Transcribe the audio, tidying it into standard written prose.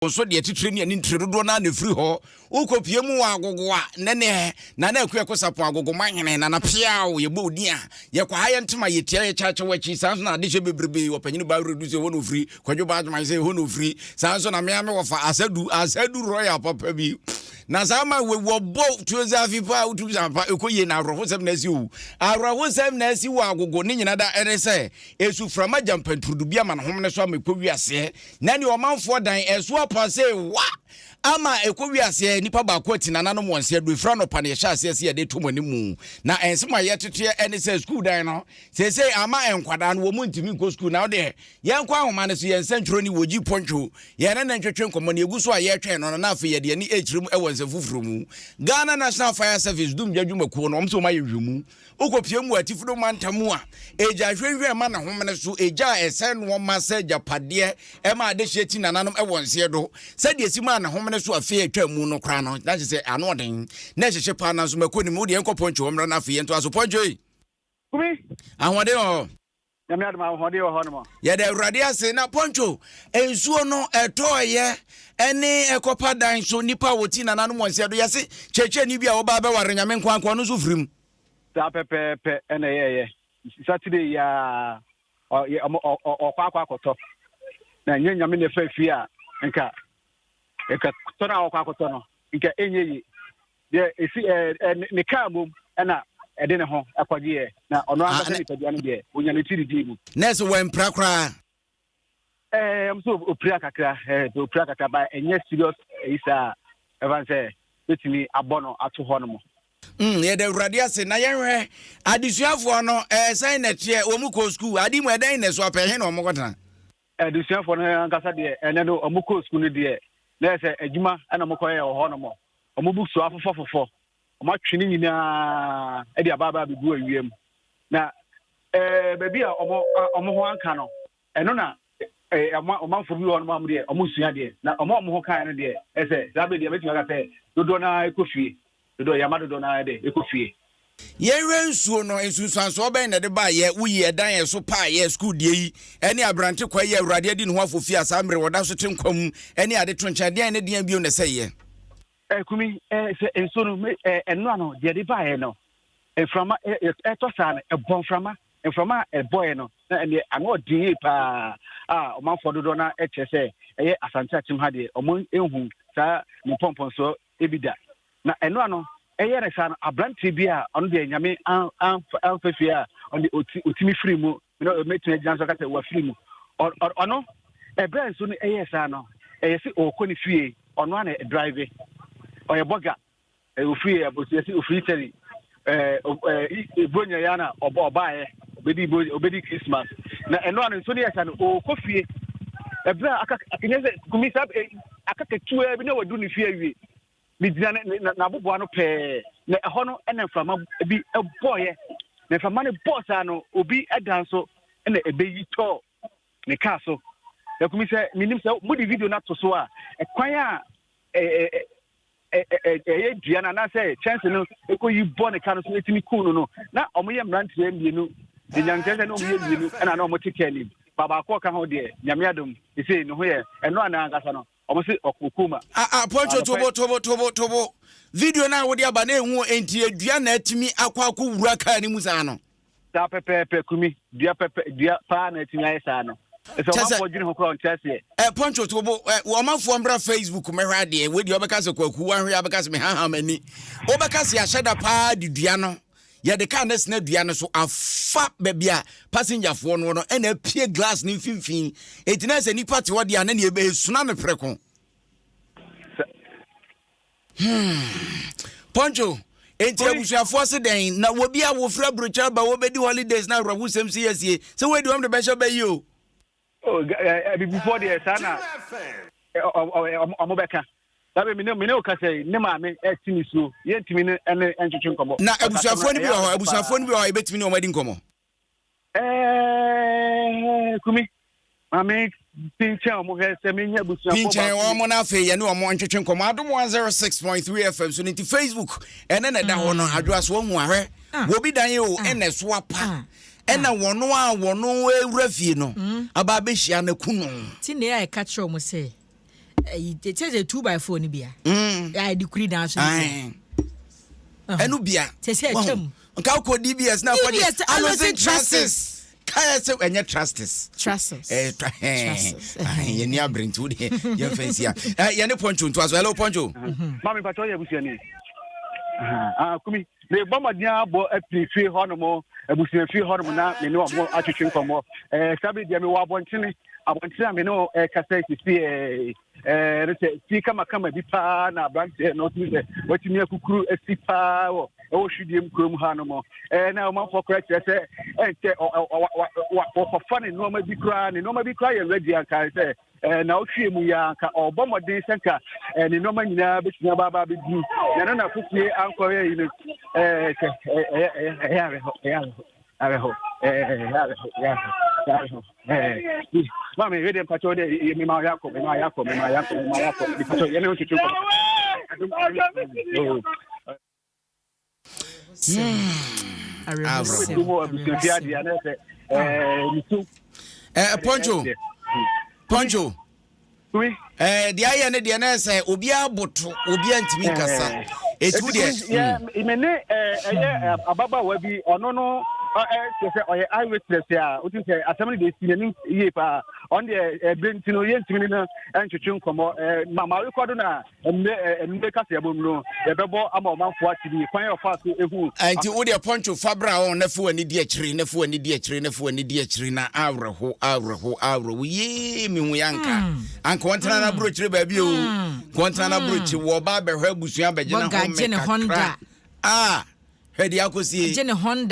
Nso deɛ titire ne ani ntire dodoɔ no ara na ɛfiri hɔ. Wokɔpue mu wɔ Agogo a, nnɛ ne Nana Akua Kosapɔn Agogo Manhene, Nana Peaw, yɛbɔ wo din a, yɛkɔ ha yɛntema, yɛtia yɛkyɛkyɛ w'akyi. Saa nso na adehyɛ bebrebe, Ɔpanyini Baa Wiredu sɛ ɛhɔ na ɔfiri, Kwadwo Baa Agyeman sɛ ɛhɔ na ɔfiri. Saa nso na me ara me wɔfa Asadu, Asadu Royal papa bi. Na saa ma wei wɔbɔ tuo dze afe paa wotum sɛ ampa ɛkɔ yie na awerɛhosɛm na asi o. Awerɛhosɛm na asi wɔ Agogo ne nyina da ɛne sɛ esuframa gya mpanturudu bi ama ne homene so ama ɛkɔ wiaseɛ. Na nea ɔmanfoɔ dan ɛso apa sɛ wa ama ɛkɔ wiaseɛ nipa baako ati nananom wɔn sɛ do ɛfiri anɔpa na yɛhyɛ aseɛ sɛ yɛde to mo anim mu na ɛnsɛm a yɛteteɛ ɛne sɛ sukuu dan no seesei ama nkwadaa no wɔn mu ntumi nkɔ sukuu na wodeɛ yɛnkɔ ahoma no so yɛn nsɛntwerɛ ni wɔgyi pɔntwo yɛne ne ntwetwe nkɔmmɔ ne ɛgu so a yɛretwɛn no no na afei yɛde ani ɛkyerɛ mu ɛwɔ nsɛm foforɔ mu. Ghana National Fire Service dumgya dwumakuo no wɔn sɛ wɔn ayɛ nhwɛmu Wokɔpue mu wɔ atifido mantam mu a, egya hwɛnhwɛn ma ne homene so, egya a ɛsɛe nnoɔma sɛ agyapadeɛ ma adehyeɛ ti nananom wɔ nseɛ do. Sɛdeɛ ɛsi maa ne homene so afe a ɛtwaa mu no koraa no, na kyerɛ sɛ ano ɔden, na ɛhyehye paa. Nanso mako nim, wo deɛ yɛnkɔ Pɔnkye hɔ mmra na afei yɛntoa so. Pɔnkye ei! Kumi! Ahoɔden wɔ hɔ? Nyame adom ahoɔden wɔ hɔ nom. Yɛda Awurade ase na Poncho nsuo no ɛtɔɔyɛ ɛne ɛkɔpa dan so nipa a wɔti nananom wɔn nsa do yɛse kyerɛkyerɛni bi a wɔba bɛware Nyame nko anko ɔno nso firi mu. Saa pɛpɛɛpɛ ɛna ɛyɛɛyɛ Saturday yi ara ɔkɔ akɔ akɔtɔ na nyɛ Nyame na ɛfa fie a nka nka tɔ no a ɔkɔ akɔtɔ no nka ɛnyɛ yie. Deɛ ɛsi ɛɛ ne kaa mmom ɛna ɛde ne ho ɛkɔgyeɛ na ɔno ah, ankasa nipadua no deɛ onya ne ti didii mu. Nɛɛse wɔampira koraa. Ɛɛ ɛm so opira kakra ɛɛ opira kakra ba ɛnyɛ serious ɛyi saa ɛfan sɛ betumi abɔ no ato hɔ nom. Yɛda Awurade ase na yɛnhwɛ adesuafoɔ no ɛɛ sɛn na ɛteɛ wɔn kɔ sukuu ade mu ɛdɛn na ɛso apɛ he na wɔn kɔtena. Adesuafoɔ no ankasa deɛ ɛnɛ no wɔn kɔ sukuu no deɛ na yɛ sɛ adwuma ɛna wɔn kɔyɛ wɔ hɔ nom. Wɔn books afofɔfofɔ, wɔatwe ne nyinaa de aba aba abɛgu awia mu. Na ɛɛ baabi a wɔn wɔn ho anka no, ɛno na ɛɛ ɔmanfoɔ bi wɔ hɔ nom a wɔn deɛ wɔn nsua deɛ. Na wɔn a wɔn ho kaeɛ no deɛ, ɛsɛ saa bere deɛ mɛtumi aka sɛ dodoɔ no ara kɔ fie. Dodoɔ yɛama dodoɔ no ara de kɔ fie. Yɛnhwɛ nsuo no, nsunsuansoɔ bɛn na ɛde baeɛ? Woyi ɛdan a ɛso paeɛ, sukuu deɛ yi, ɛne aberante kwa yi a Awurade adi ne ho afofie a saa mmerɛ ɔda so te nkwa mu, ɛne ade to nkyɛn, deɛn ne deɛn bio na ɛsɛeɛ? Eh, Kumi, eh, sɛ nsuo no, me, eh, ɛnoa no, deɛ ɛde baeɛ no, mframa, eh, eh, ɛtɔ saa no, ɛbɔ mframa, mframa a ɛbɔeɛ no, na ɛneɛ ano ɔden yie paa a ɔmanfoɔ dodoɔ no kyerɛ sɛ ɛyɛ Asante Akyem ha deɛ, ɔmo nhu saa ne mpɔmpɔnsoɔ bi da. Na ɛno ano, ɛyɛ ne saa no, aberanteɛ bi a ɔno deɛ Nyame amfa fie a ɔno deɛ ɔtumi firi mu, mɛtumi agyina so aka sɛ wafiri mu. Ɔno, ɛberɛ nso no ɛyɛ saa no, ɛyɛ sɛ ɔrekɔ ne fie, ɔno ana drive, ɔyɛ bɔga, ɔfiri abɔsi, ɛsɛ ɔfiri Italy, Buronya yɛ ana ɔbaeɛ, ɔbɛdi ɔbɛdi Christmas. Na ɛno ano nso no yɛ saa no, ɔrekɔ fie, ɛberɛ a aka, akɛnyɛ sɛ kumi saa aka ketewa bi na wadu ne fie awie. Megyina n'aboboa no pɛɛ, na ɛhɔ no na mframa bi bɔeɛ. Na mframa no bɔɔ saa no, obi dan so na ɛbɛyi tɔɔ ne kaa so. Na kumi sɛ, menim sɛ mode video no ato so a, ɛkwan a ɛyɛ dua no anaasɛ kyɛnse no ɛkɔyi bɔ ne ka no so ɛtumi kuu no no, na wɔyɛ mmeranteɛ mmienu. Nyankyerɛ sɛ na wɔyɛ mmienu ɛna na wɔte kaa nim. Baako ɔka ho deɛ, Nyame adom, ɛsei ne ho yɛ ɛno anaa ankasa no. Ɔmo se ɔkɔ coma. Ah ah Poncho tobo tobo tobo tobo video no a wode aba no ehu enti edua na atumi akɔ akɔ wura kaa no mu saa no. Saa pɛpɛɛpɛ Kumi, dua pɛpɛ dua paa na atumi ayɛ saa no. Ɛsɛ ɔmanfoɔ dwene ho koraa ɔnte aseɛ. Eh Poncho tobo eh ɔmanfoɔ mbra Facebook mɛhwɛ adeɛ wei deɛ ɔbɛka sɛ Kwaku wanhwɛ abɛka sɛ mehaha m'ani wobɛka sɛ yɛahyɛ da paa de dua no yɛde kaa no asina dua no so afa baabi a passengerfoɔ no no ɛna apue glass no mfimfini enti na sɛ nipa te hɔ deɛ a na neɛ ɛsuna no prɛko. Hmm. Poncho, enti abusuafoɔ se dɛn na wɔbi a wɔfiri aburokyɛ aba wɔbɛdi holidays na awerɛhosɛm si asie sɛ wɔadi wɔm de bɛhyɛ bɛyi o. Oh, abibifoɔ deɛ saa na ɔmo bɛka. Dabi mene mene wo kasa yi ne maame ɛti ne suo yɛntumi ne ɛne ɛntwetwe nkɔmɔ. Na abusuafoɔ no bi wɔ hɔ abusuafoɔ no bi wɔ hɔ a yɛbɛtumi ne wɔn adi nkɔmɔ. Ɛɛ kumi maame pinkyɛn wɔn hwɛ sɛ menya abusuafoɔ pinkyɛn wɔn na afei yɛne wɔn ntwetwe nkɔmɔ. Adom 106.3 FM so ne nti Facebook ɛne na ɛda hɔ no adwoa so wɔn ahwɛ wɔbi dan o ɛna ɛso apa. Ɛna wɔn a wɔn awura fie no aba abɛhyia no aku no. Nti na ɛka kyerɛ wɔn sɛ, Ɛyi sɛ 2x4 no bia. A yɛde kuri dan so no bia. Ɛno bia. Sɛ sɛ ɛtwam. Nka wokɔ DBS na akɔgye DBS, Alonso Alonso Trusses. Kaɛ sɛ ɛnyɛ Trustes. Trusses. Trusses. Yɛni abere nti wodeɛ yɛmfa nsi a yɛne Pɔnkyo ntoa so. Hello, Pɔnkyo. Maame Mpatwa, ɔyɛ abusuani. Ah, Kumi, mebɔ mmɔden abɔ apiri fie hɔnom, abusua fie hɔnom, na me ne ɔmo atwetwe nkɔmmɔ. Saa bere deɛ mewɔ abɔntene, abɔntene a me ne ɛkasa sisi ɛɛ ɛɛ no sɛ fie kamakama bi paa na aberanteɛ no ɔtumi sɛ watumi akukuru asi paa wɔ ɛwɔ hwidiem kurom ha no mo. Na ɔmanfoɔ koraa kyerɛ sɛ ɛnkyɛ wɔkɔfa ne nneɛma bi koraa, ne nneɛma bi koraa yɛ ready anka sɛ na ɔhwie mu yɛ anka ɔbɔ mmɔden sɛ nka ne nneɛma nyinaa bɛtumi aba aba abɛduru na ɛno na foforɔ ankɔyɛ yi no. Sɛ ɛyɛ ɛyɛ ɛyɛ awerɛhɔ, ɛyɛ awerɛhɔ, awerɛhɔ, ɛyɛ awerɛhɔ, ɛyɛ awerɛhɔ, ɛyɛ awerɛhɔ. Maame, wei deɛ mpakyɛw dɛ mema yɛakɔ, mema yɛakɔ, mema yɛakɔ, mema yɛakɔ. Mpakyɛw, yɛne wo twetwe nkɔmmɔ. Awerɛhosɛm. Wɔ abusuafie adeɛ na sɛ nisu. Pɔnkyo, Pɔnkyo. Oui. Deɛ ayɛ ne deɛ na sɛ obiara boto, obiara ntumi nkasa, ɛtu deɛ. Yɛ me ne ɛyɛ ababaawa bi, ɔno no kyerɛ sɛ ɔyɛ eyewitness a wotu sɛ asɛm no deɛ si n'anim yie paa. Ɔno deɛ ɛbere nti no yɛntumi ne no ntwetwe nkɔmmɔ. Ma ma rekɔdo no a mmerɛ mmerɛ kasa ɛbɔ mu no yɛbɛbɔ ama ɔmanfoɔ ate bi kwan a ɔfa so ehu. Nti wo deɛ, Pɔnkyo, fa bra hɔ na fi w'ani di akyiri, na fi w'ani di akyiri, na fi w'ani di akyiri, na awerɛho, awerɛho, awerɛho yee. Mehu yɛ anka anka wɔntena no aburokyire baabi o, wɔntena no aburokyire, wɔ ɔba abɛhwɛ abusua abɛgye na Bɔga gye ne home Honda. Kakra a hwɛ deɛ akɔsie. Gye ne Honda.